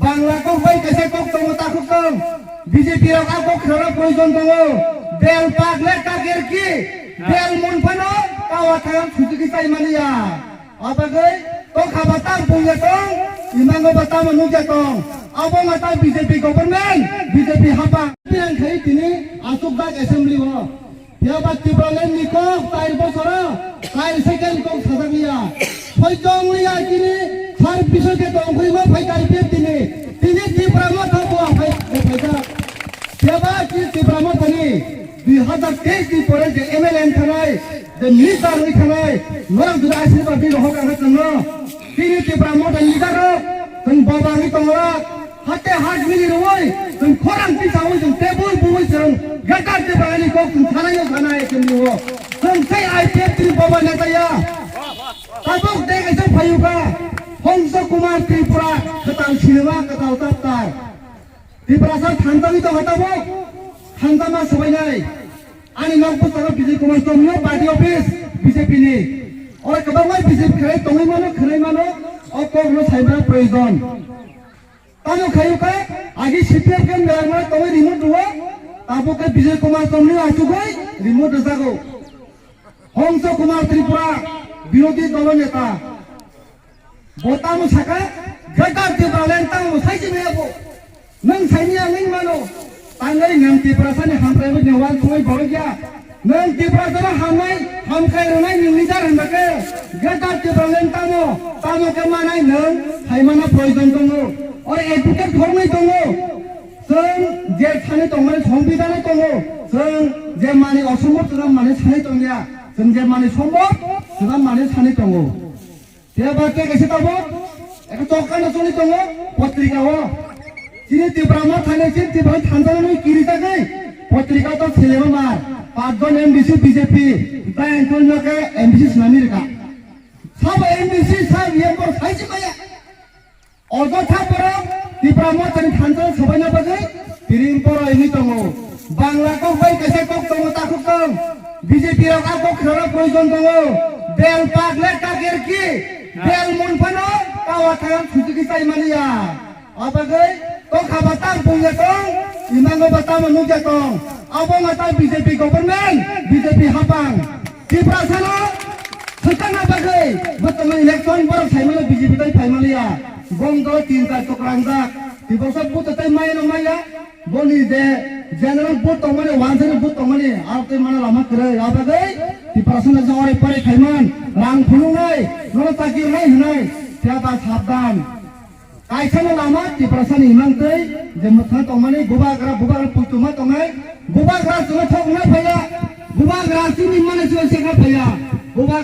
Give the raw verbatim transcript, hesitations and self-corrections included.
Bangla kok bai kaisa kok tongo, takhuk tong. B J P rok a kok khwlana proyojon tongo. Bel pak le kaker ki. Bel mun phano kawa thang sujuki sai mani ya. Abagwi tokha ba tam pungya tong, imango ba tamo nukya tong. Abo ma ta B J P government, B J P hapang. Piang khai tini asuk dak assembly o. Phiya ba Tipraland ni kok tair bosoro, tair second kok sajak liya. Phoi tong liya tini, sar biso ke tong khoi ma phai kai pe tini. Tini Tipra ma tho bo phai, phai jak. Phiya ba tini Tipra ma thani dui hazar teis ni pore je M L A wng thanai, je minister wng thanai, norok jodi asirwad ni rohor kha chwngno. Tini Tipra Motha ni leader rok, chwng boba wngwi tongo. Hate hajmili rwui, chwng khorang tisaui, chwng tebui bui, chwng Greater Tipraland ni kok chwng sanai no sanai chwng liwo. Chwng sei I P F T ni boba neta ya. Tabuk de kaisa phayuka, Hongso Kumar Tripura, kwtal sinima, kwtal chapter. Tiprasa thansa ni tongkha tabuk, thansa ma swbainai. Ani nok bwskango Bijay Kumar Chomni party office B J P ni. Oro kwbangma B J P khlai tongwi mano, khwnai mano, o kok no saimana proyojon. Tamo khayu kha, agi C P F ke mela mela tongwi remote rwo, tabuk khe Bijay Kumar Chomni achugwi remote rwjago. Hongso Kumar Tripura, birodhi dolo neta. Bo tamo saka, Greater Tipraland tamo saisi maya bo. Nwng saini ang nwng mano. Tangwi nwng Tiprasani hamkrai bo newal songwi borok ya. Nwng Tiprasano hamnai, hamkrai rwnai nwng leader hinba khe. Greater Tipraland tamo, tamo khe manai nwng saimano proyojon tongo. Oro advocate khoroknwi tongo. Chwng je thani tongmani songbidhano tongo. Chwng je mani osombhob chwng mani sanwi tongya. Chwng je mani sombhob chwng mani sanwi tongo. Phiya ba khe kaisa tabuk, ekha chokano choli tongo, potrika o. Chini Tipra Motha ni, chini Tipra thansa ni kiri jagwi, potrika to selemo mar. Pachjon M D C B J P, tei ang tongno khe M D C swnamwi rwkha. Sabo M D C, sabo member saisi maya. Ojotha borok Tipra Motha ni thansa sobaina bagwi, Piring poro wngwi tongo. Bangla kok bai kaisa kok tongo, takhuk tong. B J P rok a kok khwlana proyojon tongo. Bel pak le kaker ki. Bel mun phano kawa thang sujuki sai mani ya. Abagwi tokha ba tam pungya tong, imango ba tamo nukya tong. Abo ma ta B J P government, B J P hapang. Tiprasano swkangna bagwi bwtwmani election borok saimano B J P tai phaimaliya. Bong dol tin char chokrangjak. Tiprasa bwtw tai maya no maya. Boni je general vote tongmani, wansani vote tongmani, abo tei mano lama kwrwi. Abagwi Tiprasano jawari pore khaiman, rang phunuknai, nono chakirnai hwnai. Phiya ba sabdan. Kaisa no lama Tiprasani imang tei je mwthang tongmani bubagra, bubagra puituma tongnai, bubagra chwngno thok wngna phaiya, bubagra chini mane chwngno sekna phaiya, bubagra